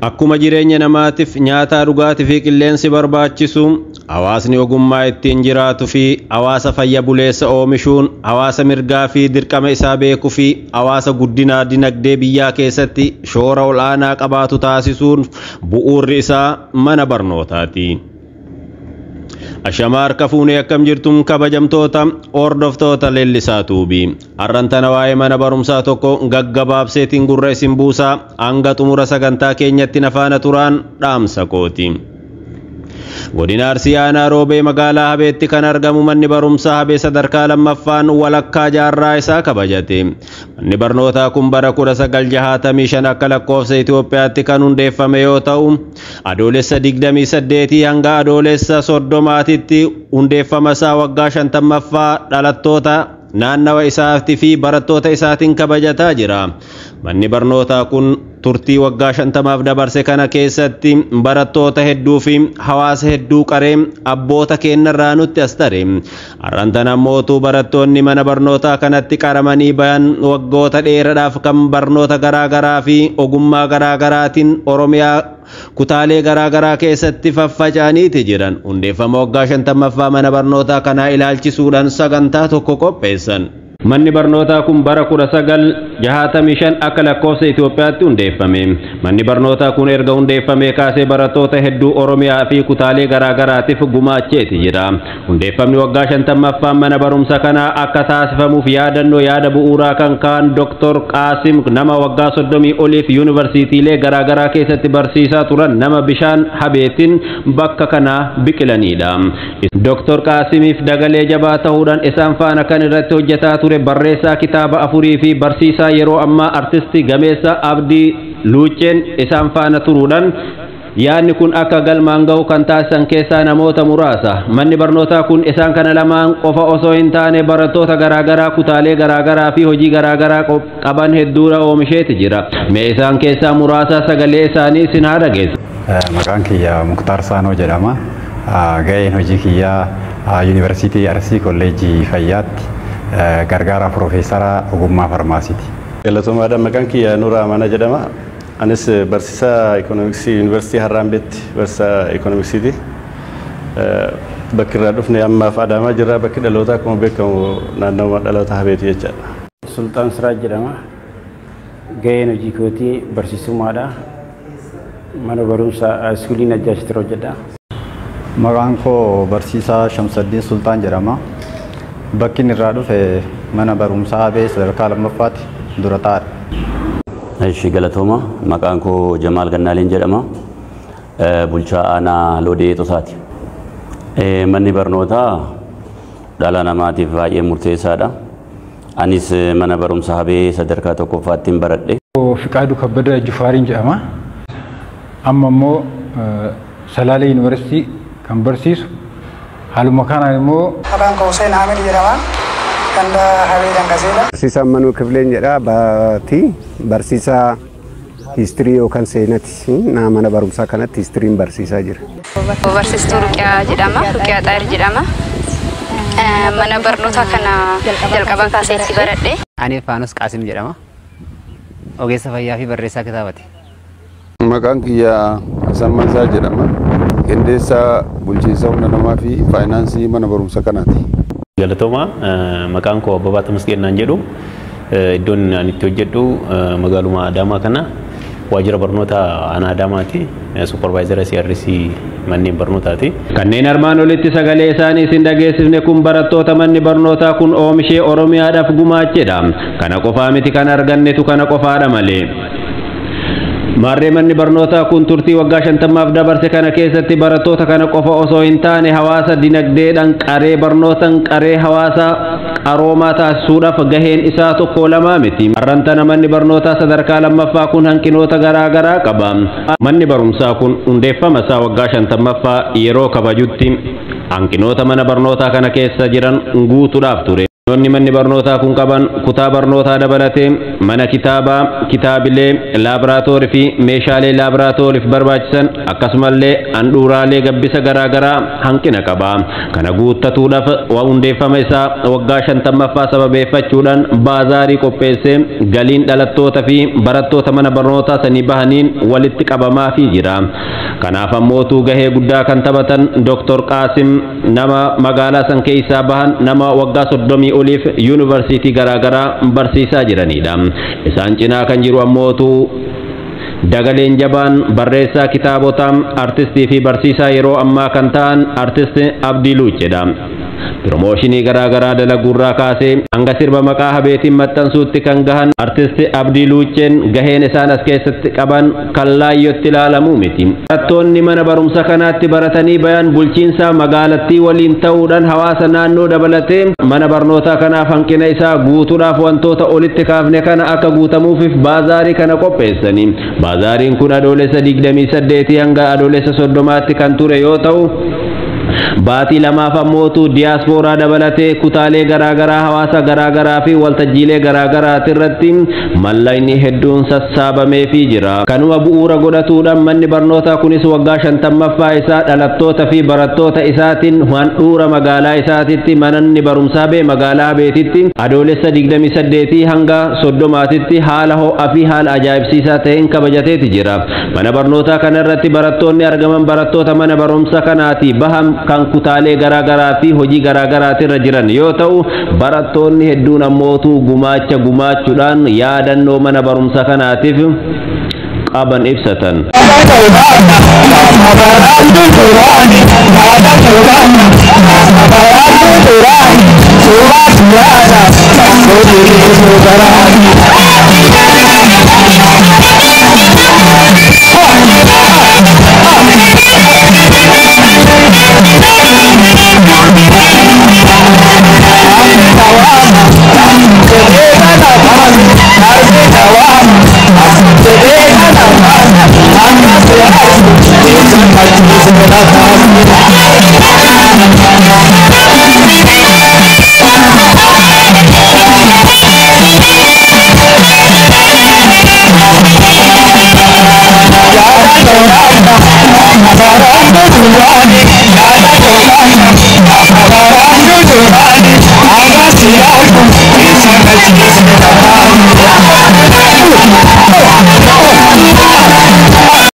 Akkuma jireenya namaatiif nyaataa dhugaatii fi qilleensi barbaachisu hawaasni ogummaa ittiin jiraatuu fi hawaasa fayya buleessa oomishuun hawaasa mirgaa fi dirqama isaa beekuu fi hawaasa guddina dinagdee biyyaa keessatti shoora ol'aanaa qabaatu taasisuun bu'uurri isaa mana barnootaati. Ashamaa harka fuunee akkam jirtum kabajamtoota hordoftoota Leellisaa Tuubii. Har'an tana waa'ee mana barumsaa tokko gaggabaabseetiin gurra isin buusaa hanga xumura sagantaa keenyatti na faana turaan dhaamsa kooti. Godina Arsii Aanaa Roobee magaalaa Habeetti kan argamu manni barumsaa Habee sadarkaa lammaffaan walakkaa jaarraa isaa kabajate. Manni barnootaa kun bara 1965 akka lakkoofsa Itoophiyaatti kan hundeeffame yoo ta'u, adoolessa 28 hanga adoolessa 30tti hundeeffama isaa waggaa 50ffaa dhalattoota naannawa isaatii fi barattoota isaatiin kabajataa jira. Manni barnootaa kun turtii waggaa 50f dabarse kana keessatti barattoota hedduu fi hawaasa hedduu qaree abboota keenyarraa nutti as tare. Har'an tana mootuu barattoonni mana barnootaa kanatti qaramanii bayan waggoota dheeraadhaaf kan barnoota garaagaraa fi ogummaa garaagaraatiin Oromiyaa kutaalee garaagaraa keessatti faffaca'aniiti jiran. Hundeeffama waggaa 50ffaa mana barnootaa kanaa ilaalchisuudhaan sagantaa tokko qopheessan. Manni barnootaa kun bara 1965 akka lakkoofsa Itoophiyaatti hundeeffame. Manni barnootaa kun erga hundeeffamee kaasee barattoota hedduu Oromiyaa fi kutaalee garaagaraatiif gumaacheeti jira. Hundeeffamni waggaa 50ffaan mana barumsa kanaa akka taasifamuuf yaadannoo yaada bu'uuraa kan kaan Dr. Qaasim nama waggaa 30 oliif yuunivarsiitiilee garaagaraa keessatti barsiisaa turan nama bishaan habeetiin bakka kana biqilanidha. Dr. Qaasimiif dagalee jabaa ta'uudhaan isaan faana kan irratti hojjetaa ture barreessaa kitaaba afurii fi barsiisaa yeroo ammaa artistii gameessa Abdii Luucceen isaan faana turuudhaan yaadni kun akka galmaan ga'u kan taasisan keessaa namoota muraasa. Manni barnootaa kun isaan kana lamaan qofa osoo hin taane barattoota garaagaraa kutaalee garaagaraa fi hojii garaagaraa qaban hedduudha oomisheeti jira. Mee isaan keessaa muraasa sagalee isaanii isin haa dhageessu. Maqaan kiyya Muktaar Saanoo jedhama. Ga'een hojii kiyyaa Yuunivarsiitii Arsii Kolleejjii Fayyaatti gargaaraa Piroofeesara ogummaa farmaasiiti. Galatoomaadha. Maqaan kiyya Nuuraa Amanaa jedhama. Anis barsiisaa ikoonomiksii Yuunivarsiitii Harraambeetti barsiisaa ikoonomiksiiti. Bakki irraa dhufne ammaaf Adaamaa jirra. Bakki dhalootaa akkuma beekamu naannawaa dhaloota Habeeti jechaadha. Sultaan Siraaj jedhama. Ga'een hojii kootii barsiisummaadha. Mana barumsaa iskuulii Najjaashitti hojjedha. Maqaan koo barsiisaa Shamsaddiin Sultaan jedhama. Bakki inni irraa dhufe mana barumsaa Habee sadarkaa lammaffaatti dura taa'adha. Ishi galatooma. Maqaan koo Jamaal Gannaaleen jedhama. Bulchaa aanaa Loodee Tosaati. Manni barnootaa dhala namaatiif baay'ee murteessaadha. Anis mana barumsaa Habee sadarkaa tokkoffaatti baradhe. Fiqaaduu Kabbada Jufaariin jedhama. Amma immoo Salaalee Yuunivarsiitii kan barsiisu. Haaluma kanaan immoo Maqaan koo Hussein Ahmed jedhama. Ganda Habee Dangaseedha. Barsiisaa Manuu Kifileen jedha. Baatii barsiisaa histirii yookaan seenati. Mana barumsaa kanatti histiriin barsiisaa jira. Barsiistuu Ruqiyaa jedhama. Ruqiyaa Xaayir jedhama. Mana barnootaa kana jalqabaa kaasee itti baradhe. Ani Faanos Qaasim jedhama. Ogeessa fayyaa fi barreessaa kitaabaati. Maqaan kiyya Hasan Mansaa jedhama. Qindeessaa bulchiinsa humna namaa fi faayinaansii mana barumsa kanaati. Galatooma. Maqaan koo Abbabaa Tamasgeen naan jedhu. Iddoon ani itti hojjedhu magaaluma Adaamaa kana waajjira barnoota aanaa Adaamaati. Supervaayizara CRC manneen barnootaati. Kanneen armaan olitti sagalee isaanii isin dhageessifne kun barattoota manni barnootaa kun oomishee Oromiyaadhaaf gumaachedha. Kana qofaa miti kan argannetu kana qofaadha malee. Maarree manni barnootaa kun turtii waggaa 50f dabarse kana keessatti barattoota kana qofa osoo hin taane hawaasa dinagdeedhaan qaree barnootaan qaree hawaasa qaroomaa taasisuudhaaf gaheen isaa tokko lamaa miti. Har'an tana manni barnootaa sadarkaa lammaffaa kun hanqinoota garaagaraa qaba. Manni barumsaa kun hundeeffama isaa waggaa 50ffaa yeroo kabajutti hanqinoota mana barnootaa kana keessa jiran guutuudhaaf ture. Hanqinoonni manni barnootaa kun qaban kutaa barnootaa dabalatee mana kitaabaa, kitaabilee, laaboraatoorii fi meeshaalee laaboraatooriif barbaachisan akkasumallee handhuuraalee gabbisa garaagaraa hanqina qaba. Kana guuttatuudhaaf hundeeffama isaa waggaa 50ffaa sababeeffachuudhaan baazaarii qopheessee galiin dhalattoota fi barattoota mana barnootaa sanii bahaniin walitti qabamaafii jira. Kanaaf ammootuu gahee guddaa kan taphatan Dr. Qaasim nama magaalaa san keessaa bahan nama waggaa 30 oliif yuunivarsiitii garaagaraa barsiisaa jiranidha. Isaan cinaa kan jiru ammootuu Dagaleen jabaan barreessaa kitaabotaa, artistii fi barsiisaa yeroo ammaa kan ta'an artist Abdii Luucceedha. Piroomooshinii garaagaraa dalaguurraa kaasee hanga sirba maqaa habeetiin maxxansuutti kan gahan artist Abdii Luucceen gaheen isaan as keessatti qaban kan laayyootti ilaalamuu miti. Barattoonni mana barumsa kanaatti baratanii bayan bulchiinsa magaalattii waliin ta'uudhaan hawaasa naannoo dabalatee mana barnootaa kanaaf hanqina isaa guutuudhaaf wantoota olitti kaafne kana akka guutamuufiif baazaarii kana qopheessani. Baazaariin kun Adoolessa 28 hanga Adoolessa 30tti kan ture yoo ta'u, baatii lamaaf ammootu diyaaspooraa dabalatee kutaalee garaagaraa, hawaasa garaagaraa fi waltajjiilee garaagaraati irratti mallaqni hedduun sassaabameefii jira. Kanuma bu'uura godhatuudhaan manni barnootaa kunis waggaa 50ffaa isaa dhalattoota fi barattoota isaatiin handhuura magaalaa isaatitti mananni barumsaa bee magaalaa Habeetitti Adoolessa 28 hanga 30tti haala ho'aa fi haala ajaa'ibsiisaa ta'een kabajateeti jira. Mana barnootaa kanarratti barattoonni argaman barattoota mana barumsa kanaati bahan kan kutaalee garaagaraa fi hojii garaagaraatirra jiran yoo ta'u, barattoonni hedduun ammootuu gumaacha gumaachuudhaan yaadannoo mana barumsa kanaatiif qaban ibsatan.